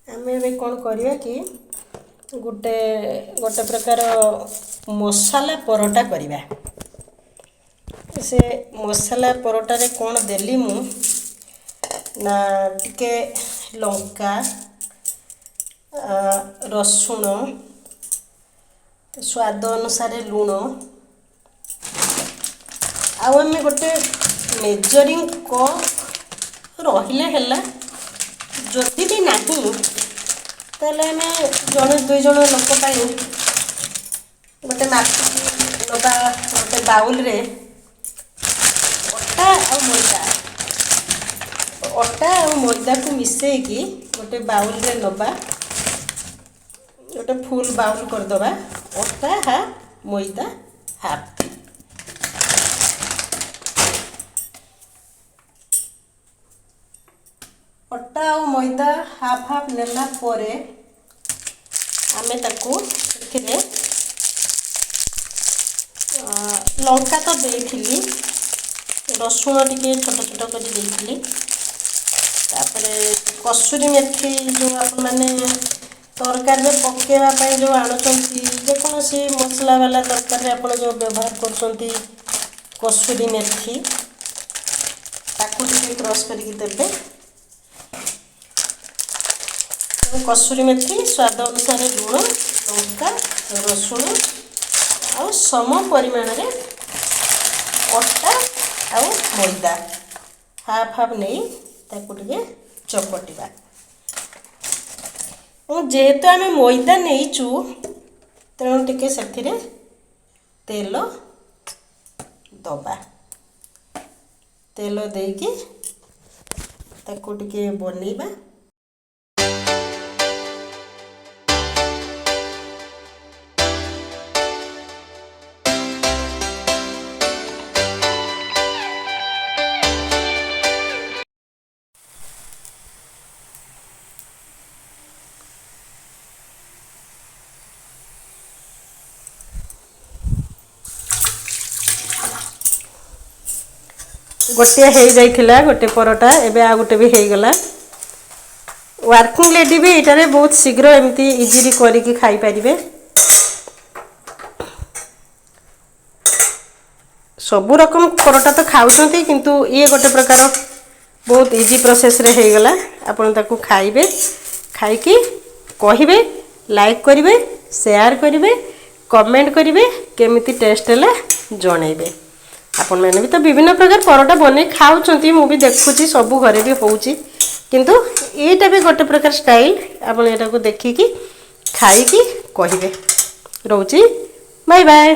ଆମେ ଏବେ କ'ଣ କରିବା କି ଗୋଟେ ଗୋଟେ ପ୍ରକାର ମସଲା ପରଟା କରିବା। ସେ ମସଲା ପରଟାରେ କ'ଣ ଦେଲି ମୁଁ ନା, ଟିକେ ଲଙ୍କା, ରସୁଣ, ସ୍ୱାଦ ଅନୁସାରେ ଲୁଣ, ଆଉ ଆମେ ଗୋଟେ ମେଜରିଂ କପ୍ ରହିଲେ ହେଲା, ଯଦି ବି ନାହିଁ ତାହେଲେ ଆମେ ଜଣେ ଦୁଇ ଜଣ ଲୋକ ପାଇଁ ଗୋଟେ ମାପିକି ନେବା। ଗୋଟେ ବାଉଲରେ ଅଟା ଆଉ ମଇଦା, ଅଟା ଆଉ ମଇଦାକୁ ମିଶାଇକି ଗୋଟେ ବାଉଲରେ ନେବା, ଗୋଟେ ଫୁଲ୍ ବାଉଲ୍ କରିଦେବା। ଅଟା ହାଫ୍, ମଇଦା ହାଫ୍। ଅଟା ଆଉ ମଇଦା ହାଫ୍ ହାଫ୍ ନେଲା ପରେ ଆମେ ତାକୁ ସେଥିରେ ଲଙ୍କା ତ ଦେଇଥିଲି, ରସୁଣ ଟିକେ ଛୋଟ ଛୋଟ କରି ଦେଇଥିଲି, ତାପରେ କସୁରୀ ମେଥି ଯେଉଁ ଆପଣମାନେ ତରକାରୀରେ ପକାଇବା ପାଇଁ ଯେଉଁ ଆଣୁଛନ୍ତି, ଯେକୌଣସି ମସଲା ବାଲା ତରକାରୀରେ ଆପଣ ଯେଉଁ ବ୍ୟବହାର କରୁଛନ୍ତି କସୁରୀ ମେଥି, ତାକୁ ଟିକେ କ୍ରସ୍ କରିକି ଦେବେ। କସୁରୀ ମେଥି, ସ୍ୱାଦ ଅନୁସାରେ ଲୁଣ, ଲଙ୍କା, ରସୁଣ ଆଉ ସମ ପରିମାଣରେ ଅଟା ଆଉ ମଇଦା ହାଫ୍ ହାଫ୍ ନେଇ ତାକୁ ଟିକେ ଚକଟିବା। ଏବଂ ଯେହେତୁ ଆମେ ମଇଦା ନେଇଛୁ, ତେଣୁ ଟିକେ ସେଥିରେ ତେଲ ଦେବା। ତେଲ ଦେଇକି ତାକୁ ଟିକେ ବନେଇବା। ଗୋଟିଏ ହେଇଯାଇଥିଲା ଗୋଟେ ପରଟା, ଏବେ ଆଉ ଗୋଟେ ବି ହେଇଗଲା। ୱାର୍କିଂ ଲେଡି ବି ଏଇଟାରେ ବହୁତ ଶୀଘ୍ର ଏମିତି ଇଜିଲି କରିକି ଖାଇପାରିବେ। ସବୁ ରକମ ପରଟା ତ ଖାଉଛନ୍ତି, କିନ୍ତୁ ଇଏ ଗୋଟେ ପ୍ରକାର ବହୁତ ଇଜି ପ୍ରୋସେସ୍ରେ ହେଇଗଲା। ଆପଣ ତାକୁ ଖାଇବେ, ଖାଇକି କହିବେ, ଲାଇକ୍ କରିବେ, ସେୟାର କରିବେ, କମେଣ୍ଟ କରିବେ, କେମିତି ଟେଷ୍ଟ ହେଲା ଜଣେଇବେ। ଆପଣମାନେ ବି ତ ବିଭିନ୍ନ ପ୍ରକାର ପରଟା ବନେଇ ଖାଉଛନ୍ତି, ମୁଁ ବି ଦେଖୁଛି ସବୁ ଘରେ ବି ହେଉଛି, କିନ୍ତୁ ଏଇଟା ବି ଗୋଟେ ପ୍ରକାର ଷ୍ଟାଇଲ୍। ଆପଣ ଏଇଟାକୁ ଦେଖିକି ଖାଇକି କହିବେ। ରହୁଛି, ବାଏ ବାଏ।